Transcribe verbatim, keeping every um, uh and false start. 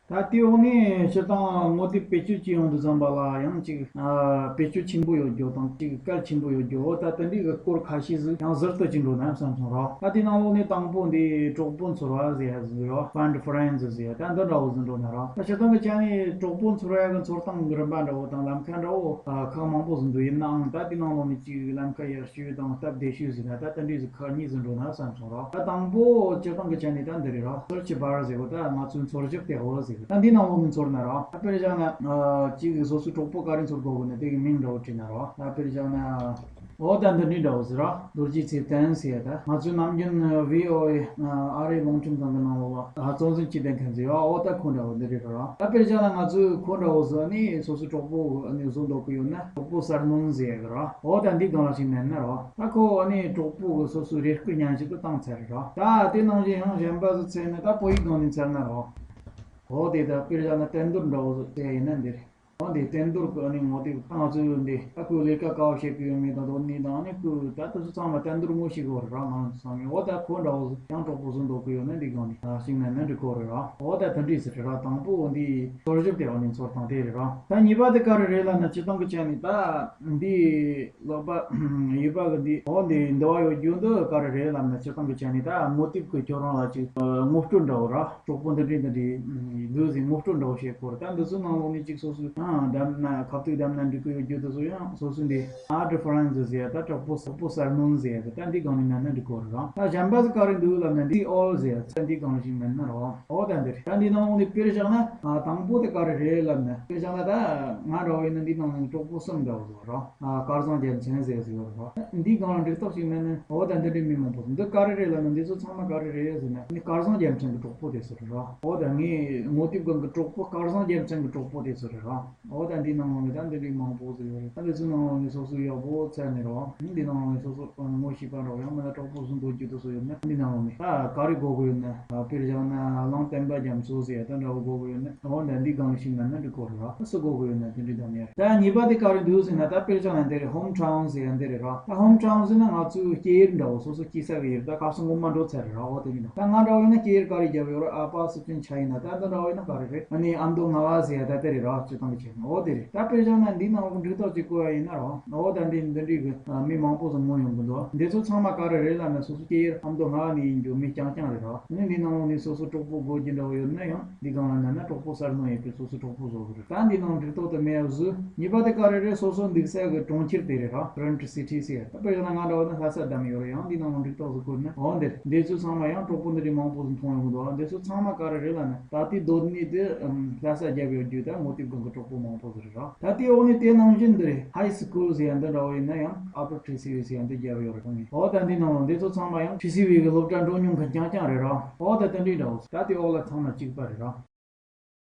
ད་དེའི་འོག་ནས་སྤྱིར་བཏང་ངོ་དེབ་བེད་སྤྱོད་ཅིག་ཡོང་དུས་ཙམ་པ་ལ་ཡང་ཅིག་ཨ་བེད་སྤྱོད་ཆེན་པོ་ཡོད་རྒྱུ་དང་ཅིག་གལ་ཆེན་པོ་ཡོད་རྒྱུ། འོ་ད་དེ་འདྲའི་གི་སྐོར་ཁ་ཤས་ཟིག་ཡང་ཟུར་དུ་ཅིག་འགྲོ་ན་བསམ་སོང་ར། ད་དེ་ནང་ལོགས་ནས་དང་པོ་འདི་གྲོགས་པོ་འཚོལ་བ་ཟེར་ཡ་ཟིག་ཡོད། Find friends ཟེར་ཡ་ད་འདི་འདྲ་བོ་ཟིག་འགྲོ་ན་ར། ད་སྤྱིར་བཏང་གི་ཆ་ནས་གྲོགས་པོ་འཚོལ་ཡ་གི་འཚོལ་སྟངས་གི་རིམ་པ་འདྲ་བོ་དང་ལམ་ཁ་འདྲ་བོ་ཨ་ཁག་མང་པོ་ཟིག་འདུག་ཡིན་ནའང་ད་དེ་ནང་ལོགས་ནས་ཅིག་ལམ་ཁ་ཡར་ཞུས་དང་སྟབས་བདེ་ཤོས་ཟིག་ན་ད་དེ་འདྲའི་ཟིག་ཁག་གཉིས་ཟིག་འགྲོ་ན་བསམ་སོང་ར། ད་དང་པོ་སྤྱིར་བཏང་གི་ཆ་ནས་ད་འདི་རེད་ར། Search bar ཟེར་བ་ད་ང་ཚོའི་འཚོལ་ཞིབ་ལྟེ་བ་ཟེར་གི། ད་འདི་ནང་ལོགས་ནས་འཚོལ་ན་ར། ད་དཔེར་བཞག་ན་ཨ་གཅིག་གིས་སོ་སོའི་གྲོགས་པོ་ག་རེ་འཚོལ་དགོས་གི་ན་དེ་གི་མིང་འདྲ་བོ་བྲིས་ན་ར། ད་དཔེར་བཞག་ན་འོ་ད་འདི་འདྲའི་འདྲ་བོ་ཟེར་ར། རྡོ་རྗེ་ཚེ་བརྟན་ཟེར་ཡ་ད་ང་ཚོའི་ནམ་རྒྱུན་ཨ་བྷི་ཨོ་ཨེ་ཨ་རིའི་རླུང་འཕྲིན་ཁང་གི་ནང་ལོགས་ལ་ཨ་གཙོ་འཛིན་བྱེད་མཁན་མཁན་ཟེར་ཡ་འོ་ད་ཁོ་འདྲ་བོ་འདི་རེད་ར། ད་དཔེར་བཞག་ན་ང་ཚོས་ཁོ་འདྲ་བོ་ཟེར་ནི་སོ་སོའི་གྲོགས་པོ་ཨ་ནི་བཟོ་འདོད་གི་ཡོད་ན་གྲོགས་པོ་གསར་སྣོན་ཟེར་ཡ་གི་ར། འོ་ད་འདི་སྒང་ལ་ཞིག་མནན་ན་ར། ད་ཁོ་ཨ་ནི་གྲོགས་པོ་གི་སོ་སོའི་རེ་སྐུལ་སྙན་ཞུ་དེ་བཏང་ཚར་རེད་ར། ད་དེ་ནང་བཞིན་ཡང་གཞན་པ་ཟིག་བཙལ་ན་ད་བོད་ཡིག་སྒང་ནས་བཙལ་ན་ར། འོ་དེ་ད་དཔེར་བཞག་ན་བསྟན་རྡོར་འདྲ་བོ་ཟིག་བཙལ་ཡིན་ན་འདི་རེད། འོ་འདི་བསྟན་རྡོར་གི་ཨ་ནི་ངོ་དེབ་ད་ང་ཚོས་འདི་ད་ཁོས་ལས་ཀ་ག་བ་བྱེད་གི་ཡོད་མེད་དང་དོན་གནས་དང་ཨ་ནི་ཁོས་ད་དེ་ཚོ་ཚང་མ་བསྟན་རྡོར་ངོ་ཤེས་གི་ཡོད་རེད་ར། ང་ཚོ་ཚང་མས་འོ་ད་ཁོ་འདྲ་བོ་ཟིག་ཡང་གྲོགས་པོ་བཟོ་འདོད་གི་ཡོད་ན་འདི་སྒང་ནས་ཞིག་མནན་ན་འགྲིག་གི་རེད་ར། འོ་ད་དེ་འདྲས་ཟིག་རེད་ར། དང་པོ་འོ་འདི་འཚོལ་ཞིབ་ལྟེ་བ་ནས་འཚོལ་སྟངས་དེ་རེད་ར། ད་གཉིས་པ་དེ་ག་རེ་རེད་ལབ་ན་སྤྱིར་བཏང་གི་ཆ་ནས་ད་འདི་ཀློག་པ་ཡོད་པ་གི་འདི་འོ་འདི་འདི་བ་ཡོད་རྒྱུ་འདི་ག་རེ་རེད་ལབ་ན་སྤྱིར་བཏང་གི་ཆ་ནས་ད་ངོ་དེབ་ཀྱི་ཁྱོད་རང་ལ་ཅིག་ངོ་སྤྲོད་འདྲ་བོ་ར། གྲོགས་པོ་འདི་འདྲས་འདི་འདྲས་འདུག་ཟེར་ངོ་སྤྲོད་འདྲ་བོ་བྱེད་དགོས་རེད། ད་འདི་ཚོའི་ནང་ལོགས་ནས་ཅིག་སོ་སོས་ཡང་བདམས་ན་ཁ་ཐུག་བདམས་ན་འགྲིག་གི་ཡོད་རྒྱུ་དེ་ཚོ་ཡང་སོ་སོའི་འདི་Add friends ཟེར་ཡ་ད་གྲོགས་པོ་གྲོགས་པོ་གསར་སྣོན་ཟེར་ཡ་ད་འདི་སྒང་ནས་མནན་ན་འགྲིག་གི་རེད་ར། ད་གཞན་པ་ཟིག་ག་རེ་འདུག་ལབ་ན་འདི་all ཟེར་ཡ་ད་འདི་སྒང་ནས་ཞིག་མནན་ན་ར། འོ་ད་འདི་རེད། ད་འདི་ནང་ལོགས་ནས་དཔེར་བཞག་ན་ཨ་དང་པོ་དེ་ག་རེ་རེད་ལབ་ན་དཔེར་བཞག་ན་ད་ང་འདྲ་བོ་ཡིན་ན་འདི་ནང་ནས་གྲོགས་པོ་གསུམ་འདྲ་བོ་ཟིག་ར། ཨ་སྐལ་བཟང་རྒྱལ་མཚན་ཟེར་ཟིག་ཡོད་རེད་ར། འདི་སྒང་ལ་འགྲིག་ཐག་ཞིག་མེད་ན་འོ་ད་འདི་འདྲའི་མི་མང་པོ་ཟིག་འདི་ག་རེ་རེད་ལབ་ན་འདི་ཚོ་ཚང་མ་ག་རེ་རེད་ཟེར་ན་ནི་སྐལ་བཟང་རྒྱལ་མཚན་གྱི་གྲོགས་པོ་དེ་ཟེར་རེད་ར། འོ་ད་ངས་ངོ་དེབ་སྒང་གི་གྲོགས་པོ་སྐལ་བཟང་རྒྱལ་མཚན་གྱི་གྲོགས་པོ་དེ་ཟེར་རེད་ར། འོ་ད་འདི་ནང་ལོགས་ནས་ད་འདི་འདྲའི་མང་པོ་ཟིག་ཡོད་རེད། ད་འདི་ཚོའི་ནང་ལོགས་ནས་སོ་སོ་ཡག་པོ་བཙལ་ནས་ར། འདི་ནང་ལོགས་ནས་སོ་སོ་ངོ་ཤེས་པ་འདྲ་བོ་ཡང་མིན་ན་གྲོགས་པོ་བཟོ་འདོད་རྒྱུ་དེ་ཚོ་ཡོད་ན་འདི་ནང་ལོགས་ནས་ད་ག་རེ་དགོས་གི་ཡོད་ན། དཔེར་བཞག་ན་གླང་བསྟན་པ་རྒྱ་མཚོ་ཟེར་ཡ་ད་འདྲ་བོ་དགོས་གི་ཡོད་ན་འོ་ད་འདི་སྒང་ལ་ཞིག་མནན་ན་འགྲིག་གི་རེད་ར། སུ་དགོས་གི་ཡོད་ན་དེ་འདྲའི་ད་མེད། ད་གཉིས་པ་དེ་ག་རེ་འདུག་ཟེར་ན་ད་དཔེར་བཞག་ན་འདི་རེད། Hometown ཟེར་ཡ་འདི་རེད་ར། ད་Hometown ཟེར་ན་ང་ཚོའི་སྐྱེས་ཡུལ་འདྲ་བོ་སོ་སོ་སྐྱེས་ས་གི་ཡུལ་ད་ག་སོ་ངོ་མ་འགྲོ་ཚར་རེད་ར། འོ་དེ་ཡིན་ད་ད་ང་འདྲ་བོ་ཡིན་ན་སྐྱེས་ཡུལ་ག་རེ་རྒྱབ་ཡོད་ར། ཨ་ཕ་སི་ཁྲོན་ཆ་ཡིན་ན་ད་འདི་འདྲ་བོ་ཡིན་ན་ག་རེ་རེད། ཨ་ནི་ཨ་མདོ་རྔ་བ་ཟེར་ཡ་ད་དེ་རེད་ར། སྤྱིར་བཏང་གི་ཆ་ནས་འོ་དེ་རེད། ད་དཔེར་བཞག་ན་འདི་ནང་ལོགས་འགྲིག་ཐག་ཅིག་བཀོད་ཡ་ཡིན་ན་ར། འོ་ད་འདི་འདི་འདྲའི་གི་མི་མང་པོ་ཟིག་ངོ་ཡོང་གི་འདུག་འདི་ཚོ་ཚང་མ་ག་རེ་རེད་ལབ་ན་སོ་སོ་སྐྱེས་ཡུལ་ཨ་མདོ་རྔ་བ་ནས་ཡིན་རྒྱུ་མི་རྐྱང་རྐྱང་རེད་ར། ཨ་ནི་འདི་ནང་ལོགས་ནས་སོ་སོ་གྲོགས་པོ་དགོས་རྒྱུ་འདྲ་བོ་ཡོད་ན་ཡང་འདི་སྒང་ལ་མནན་ན་གྲོགས་པོ་གསར་སྣོན་ཡེད་པའི་སོ་སོ་གྲོགས་པོ་བཟོ་གི་རེད། ད་འདི་ནང་འགྲིག་ཐག་དེ་མེད་བཟོས། གཉིས་པ་དེ་ག་རེ་རེད། སོ་སོ་འདུག་ས་གི་གྲོང་ཁྱེར་དེ་རེད་ར། Current city ཟེར། ད་དཔེར་བཞག་ན་ང་འདྲ་བོ་ན་ལྷ་ས་བདམས་ཡོད་རེད། ཡང་འདི་ནང་ལ་འགྲིག་ཐག་ཟིག་བཀོད་ན་འོ་འདིར་འདི་ཚོ་ཚང་མ་ཡང་གྲོགས་པོ་འདི་འདྲའི་མང་པོ་ཟིག་མཐོང་ཡོང་གི་འདུག་འདི་ཚོ་ཚང་མ་ག་རེ་རེད་ལབ་ན་ད་ལྟའི་སྡོད་གནས་འདི་ལྷ་ས་རྒྱབ་ཡོད་རྒྱུ་ད་ངོ་དེབ་སྒང་གི་གྲོགས་པོ་མང་པོ་ཟིག་རེད་ར། ད་ལྟའི་འོག་ནས་དེ་ནང་བཞིན་འདི་རེད། High school ཟེར་ཡ་འདི་འདྲ་བོ་ཡིན་ན་ཡང་Upper T C V ཟེར་ཡ་འདི་རྒྱབ་ཡོད་རེད། འོ་ད་འདི་ནང་ལ་འདི་ཚོ་ཚང་མ་ཡང་T C V གི་སློབ་གྲྭ་འགྲོ་མྱོང་མཁན་རྐྱང་རྐྱང་རེད་ར། འོ་ད་དེ་འདྲའི་འདྲ་བོ་ད་ལྟའི་འོག་ལ་ཚང་མ་གཅིག་པ་རེད་ར།